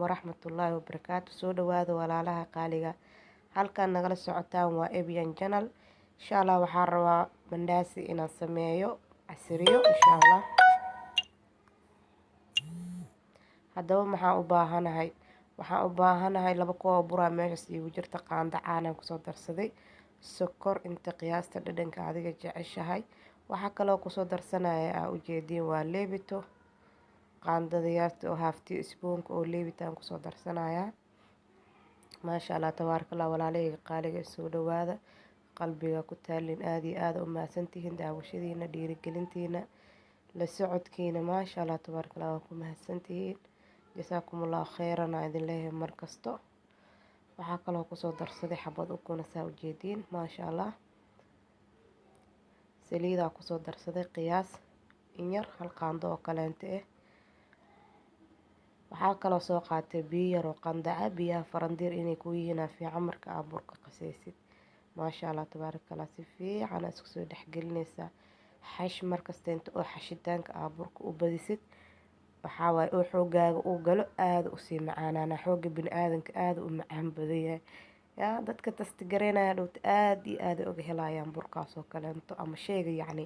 Waraxmatullaahi wabarakaatu. Soo dhawaada walaalaha qaaliga, halkan nagala socotaan waa Ebyan Channel. Insha Allah waxaan rabaa mandasi inaan sameeyo casriyo insha Allah. Haddaba maxaan u baahanahay? Waxaan u baahanahay 2 koob buraa meeshaas iigu jirta, qaando caanaan kusoo darsaday, sokor inta qiyaasta dhadhanka adiga jeceshahay. Waxaa kaloo kusoo darsanaya aa ujeediin waa leebito, qaandada yarta oo half teaspoon-ka oo leebitaan kusoo darsanayaa. Maasha Allah tabaaraka Allah. Walaalahayga qaaliga, soo dhawaada, qalbiga ku taalin, aada iyo aada u mahadsantihiin daawashadiina, dhiirigelintiina, la socodkiina. Maasha Allah tabaaraka Allah, waa ku mahadsantihiin. Jasaakum Allahu kheyran aa idin leeyahay mar kasto. Waxaa kaloo kusoo darsaday xabad ukuna, saa ujeediin. Maasha Allah, saliidaa kusoo darsaday qiyaas in yar, hal qaando oo kaleento ah. Waxaa kaloo soo qaatay biyo yar oo qandaca. Biyaha farandiir inay ku yihiin fiican marka aad burka qasaysid. Maasha Allah tabaaraka Allah, si fiican aa isku soo dhexgelinaysaa. Xash markasta inta oo xashitaanka aa burka u badisid, waxaa waaye oo xoogaaga uu galo, aada usii macaanaana. Xooga bini aadanka aada u macaan badan yahay. Yaa dadka tasti gareynaya dhowta aada iyo aada uga helayaan burkaas oo kaleento ama sheyga yacni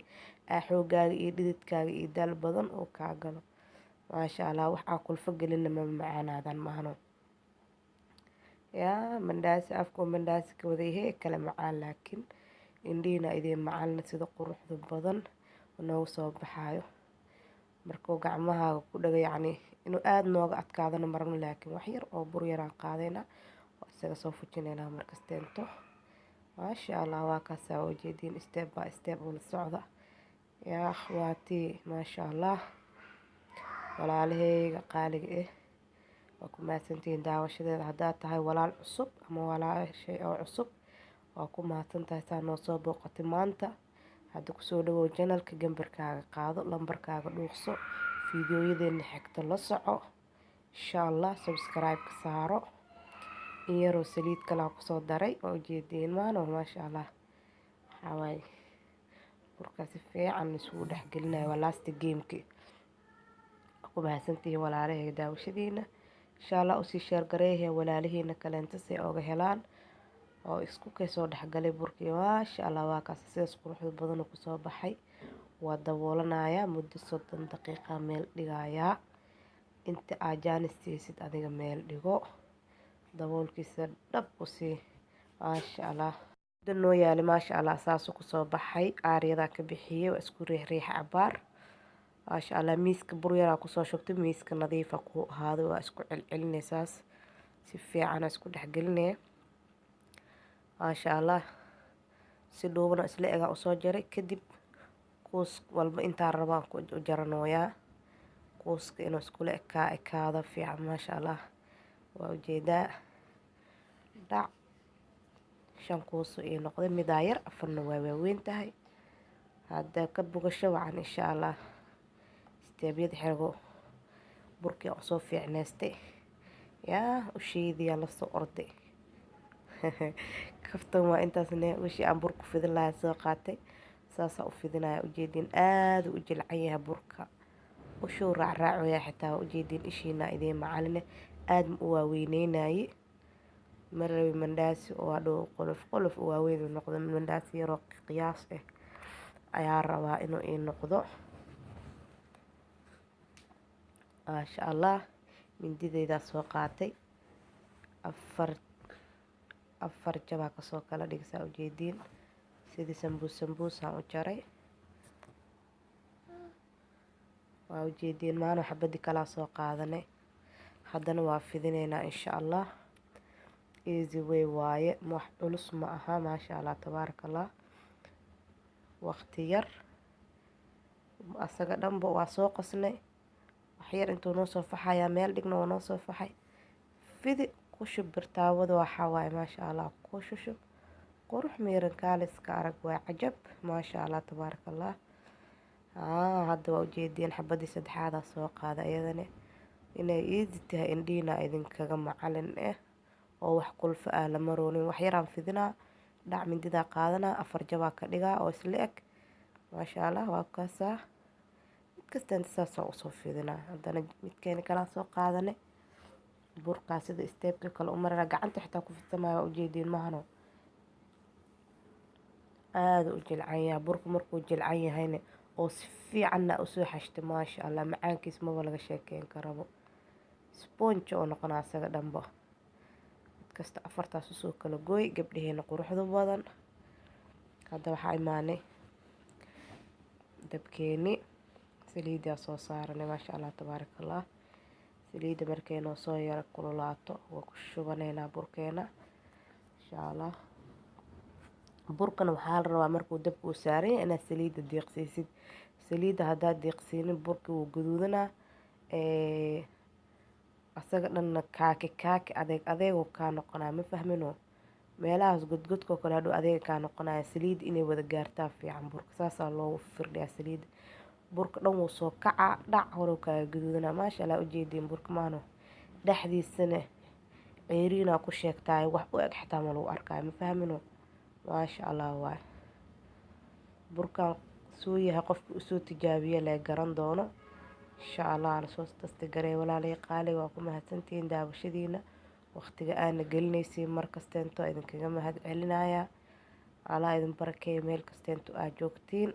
aa xoogaaga iyo dhididkaaga iyo daal badan oo kaa galo. Maasha Allah, wax aa kulfo gelina ma macaanaadaan maahno. Yaa mandhaasi afkuu mandhaasi ka wadayahay kala macaan, laakiin indhihiina idiin macalina sida quruxda badan noogu soo baxaayo markuu gacmahaaga ku dhaga. Yacni inuu aada nooga adkaadana marabno, laakiin wax yar oo bur yaraan qaadayna oo isaga soo fujinaynaa markasteento. Maasha Allah, waa kaasaa ujeediin, step by step ula socda yaa akhwaatii. Maasha Allah, walaalaheyga qaaliga ah, waa ku mahadsantihiin daawashadeeda. Haddaad tahay walaal cusub ama walaashay oo cusub, waa ku mahadsan tahay saa noo soo booqatay maanta. Hadda kusoo dhawow channelka, gambarkaaga qaado, lambarkaaga dhuuqso, fiidiyoyadeena xigta la soco insha Allah, subscribe-ka saaro. In yaroo saliid kalaa kusoo daray, waa ujeediin maano. Maasha Allah, waxaa waaye burkaa si fiican isugu dhexgelinayo, waa last gameki. Ku mahadsantihiin walaalahayga daawashadiina. Insha Allah usii share gareeya walaalihiina kaleento si ay oga helaan oo isku kasoo dhexgalay burkii. Maasha Allah, waa kaas sidaas quruxda badan kusoo baxay. Waa daboolanayaa, muddo 30 daqiiqa meel dhigayaa. Inta aa jaanis siisid adiga meel dhigo, daboolkiisa dhab ku sii. Maasha Allah, muddo noo yaalay. Maasha Allah, saasuu kusoo baxay. Aaryadaa ka bixiyey, waa isku riixriixa cabaar. Maasha Allah, miiska bur yaraa kusoo shubtay, miiska nadiifa ku ahaaday. Waa isku celcelinaysaas, si fiican isku dhexgelinaya. Maasha Allah, si dhuubana isla egaa usoo jaray. Kadib kuus walba intaa rabaan ku jaranooyaa, kuuska inuu iskula ekaa ekaado fiican. Maasha Allah, waa ujeedaa, dhac 5 kuuso ii noqday, midaa yar, afarna waa waaweyn tahay. Hadda ka bogasho wacan insha Allah. Step-yada xirgo, burkii aan soo fiicneystay, yaa usheediyaa lasoo orday. Kaftan waa intaasne. Wishii aan burku fidin lahaa soo qaatay, saasaa u fidinaya. Ujeediin, aada u jilcan yahay burka, ushuu raacraacoyaa xitaa. Waa ujeediin, ishiina idiin macaline, aada ma u waaweyneynaaye. Ma rabi mandhaasi oo hadhow qolof qolof u waaweyn u noqdo. Mandhaasi yaroo qiyaas ah ayaa rabaa inuu ii noqdo. Maasha Allah, mindideydaa soo qaatay, afar afar jabaa kasoo kala dhigsaa. Ujeediin, sidii sambuus sambuusaan u jaray, waa ujeediin maano. Xabadii kalaa soo qaadanay, haddana waa fidineynaa insha Allah. Easy way waaye, wax culus ma aha. Maasha Allah tabaaraka Allah, waqti yar asaga dhanba waa soo qasnay. Waxyar intuu noo soo faxayaa meel dhigna, waa noo soo faxay. Fidi, ku shub birtaawada. Waxaa waaye maasha Allah, ku shushub, qurux miiran, kaaliska arag, waa cajab. Maasha Allah tabaaraka Allah. Hadda waa ujeediin, xabadii saddexaadaa soo qaada. Iyadana inay easy tahay indhihiina idinkaga macalin ah oo wax kulfo ah lama roonin. Wax yaraan fidinaa, dhac, mindidaa qaadanaa, afar jabaa ka dhigaa oo isla eg. Maasha Allah, waa kaasaa. Mid kasta inta saasaa usoo fidinaa. Haddana midkeeni kalaa soo qaadanay. Burkaa sida step-ka kale u marana, gacanta xitaa ku fidsamaya, waa ujeediin mahano. Aada u jilcan yahay burka. Markuu jilcan yahayna oo si fiicanna usoo xashta, maasha Allah, macaankiis maba laga sheekeyn karabo, sponge oo noqonaa isaga dhanba. Mid kasta afartaas usoo kala gooy, gabdhaheena quruxda badan. Hadda waxaa imaanay dabkeeni, saliidaa soo saaranay, maasha Allah, tabaaraka Allah. Saliidda markay noo soo yaro kululaato, waa ku shubaneynaa burkeena, insha Allah. Burkana waxaa la rabaa markuu dabka uu saaran yahay inaad saliidda deeqsiisid. Saliidda haddaad deeqsiinin, burka wuu gaduudanaa, asaga dhanna kaaki kaaki, adeeg adeegoo kaa noqonaya, ma fahmino? Meelahaas godgodkoo kale hadhow adeega kaa noqonaya. Saliidda inay wada gaartaa fiican burka, saasaa loogu firdhiyaa saliidda. Burka dhan wuu soo kacaa, dhac horuu kaaga gaduudanaa, maasha Allah. Ujeediin burka maano? Dhexdiisana ceeriinaa ku sheegtaay, wax u eg xitaa ma lagu arkaayo, ma fahmino? Maasha Allah waay burkan suu yahay. Qofka usoo tijaabiye lee garan doono, insha Allah. Lasoo tastigarey, walaalay qaali. Waa ku mahadsantihiin daawashadiina, waqtiga aana gelinaysiin markasteento idinkaga mahad celinaya. Allah idin barakeeyo meel kasteento aad joogtiin.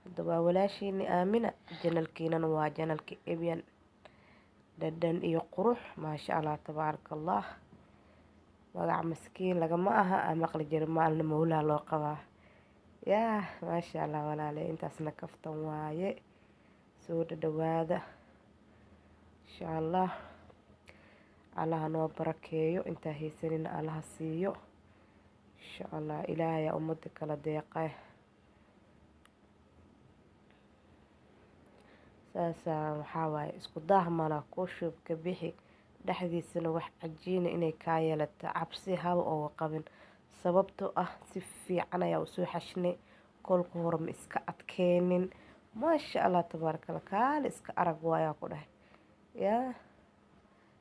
Hadda waa walaashiini Aamina, channel-kiinana waa channel-ka Ebyan Dhadhan iyo Qurux, maasha Allah, tabaaraka Allah. Magac maskiin lagama aha aa maqli jira, maalna mawlaa loo qabaa yaa, maasha Allah. Walaalay, intaasna kaftan waaye. Soo dhadhawaada, insha Allah. Allaha noo barakeeyo, intaa haysanina Allaha siiyo, insha Allah. Ilaahayaa ummadda kala deeqa. Saasaa waxaa waaye, isku daah mala ku shub ka bixi. Dhexdiisana wax cajiina inay kaa yeelato cabsi haba ooga qabin, sababtoo ah si fiican ayaa usoo xashnay kolka hore, ma iska adkeenin. Maasha Allah, tabaarakallah, kaali iska arag waayaa ku dhahay. Yaa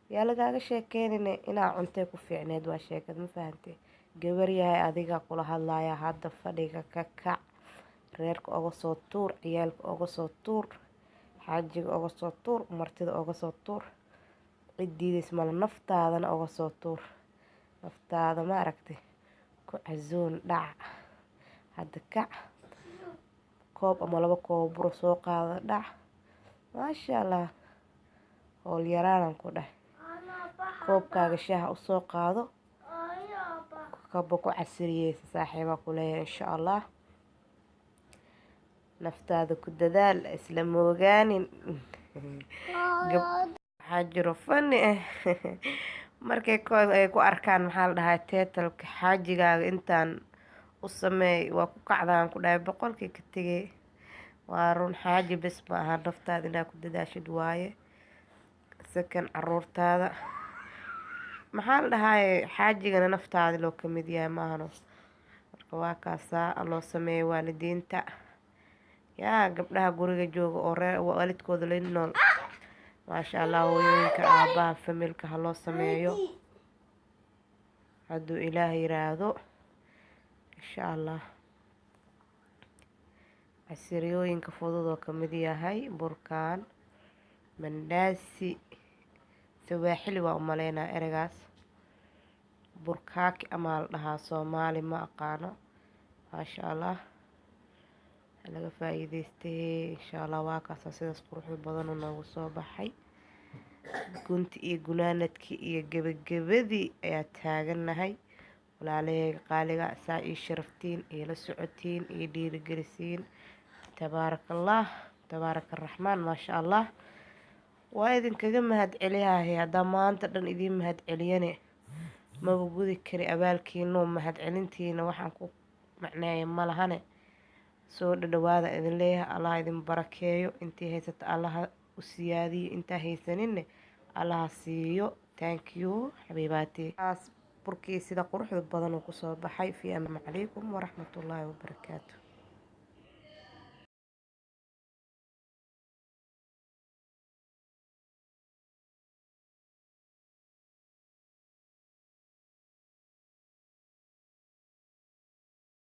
yaa lagaaga sheekeynine inaa cuntay ku fiicneed waa sheekad, ma fahantay? Gabar yahay, adiga kula hadlaya hadda, fadhiga ka kac, reerka oga soo tuur, ciyaalka oga soo tuur, xaajiga oga soo tuur, martida oga soo tuur, cid diidays mala, naftaadana oga soo tuur. Naftaada ma aragtay ku casuun dhac. Hadda kac, koob ama laba koob buro soo qaada, dhac, maasha Allah. Howl yaraanan ku dheh, koobkaaga shaaha usoo qaado, kaba ku casiriyeysa saaxiibaa ku leeyahay, insha Allah. Naftaada ku dadaal, isla moogaanin. Waxaa jiro fani ah markay ay ku arkaan, maxaa la dhahaa, title-ka xaajigaaga intaan u sameey, waa ku kacdaan ku dhahay, boqolkii ka tegay. Waa run, xaaji bes ma aha, naftaada inaad ku dadaashid waaye. Sakan caruurtaada, maxaa la dhahaaye, xaajigana naftaada loo kamid yahay maahano. Marka waa kaasaa loo sameeya waalidiinta, yaa gabdhaha guriga jooga oo reer waalidkooda la nool, maasha Allah. Hooyooyinka, aabaha, family-ka ha loo sameeyo hadduu Ilaah yiraahdo, insha Allah. Casiriyooyinka fudud oo kamid yahay burkan mandaasi, sawaaxili waa umaleynaa ereygaas, burkaaki amaa la dhahaa, Soomaali ma aqaano. Maasha Allah, laga faa-iideystay, insha Allah. Waa kaasa sidaas quruxda badan oo noogu soo baxay. Gunti iyo gunaanadkii iyo gebagabadii ayaa taagannahay, walaalaheyga qaaliga. Saa ii sharaftiin, iila socotiin, ii dhiirigelisiin, tabaaraka Allah, tabaaraka Araxmaan, maasha Allah, waa idinkaga mahad celiyahay. Haddaa maanta dhan idiin mahad celiyane, maba gudi kari abaalkiinoo mahad celintiina, waxaan ku macneeya ma lahane. Soo dhadhawaada idin leeyahay. Allah idin barakeeyo. Intii haysata Allaha u siyaadiyo, intaa haysaninne Allaha siiyo. Thank you, xabiibaati. Burkii sida quruxda badan uu kusoo baxay. Fi amaan calaykum waraxmatullaahi wabarakaatu.